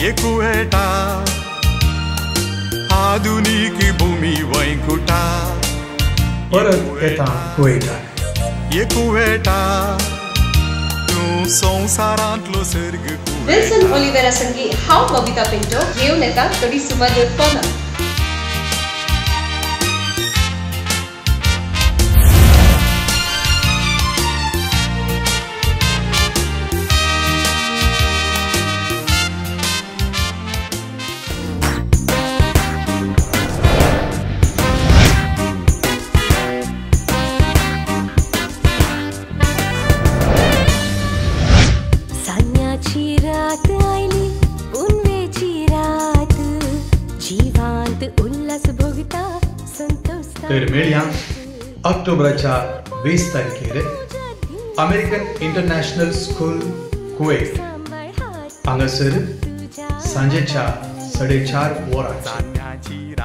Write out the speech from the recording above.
ये कुवेटा आधुनिक भूमी वैकुटा परत येता कुवेटा ये कुवेटा तूं संवसारांतलो सर्ग. विल्सन ओलिवेरा संगी हांव बबिता पिंटो घेवन येता तरी सुमार येवपाना. तर मेळया ऑक्टोबराच्या 20 तारखेर अमेरिकन इंटरनॅशनल स्कूल कुवेट हांगासर सांजेच्या 4:30 वरांचेर.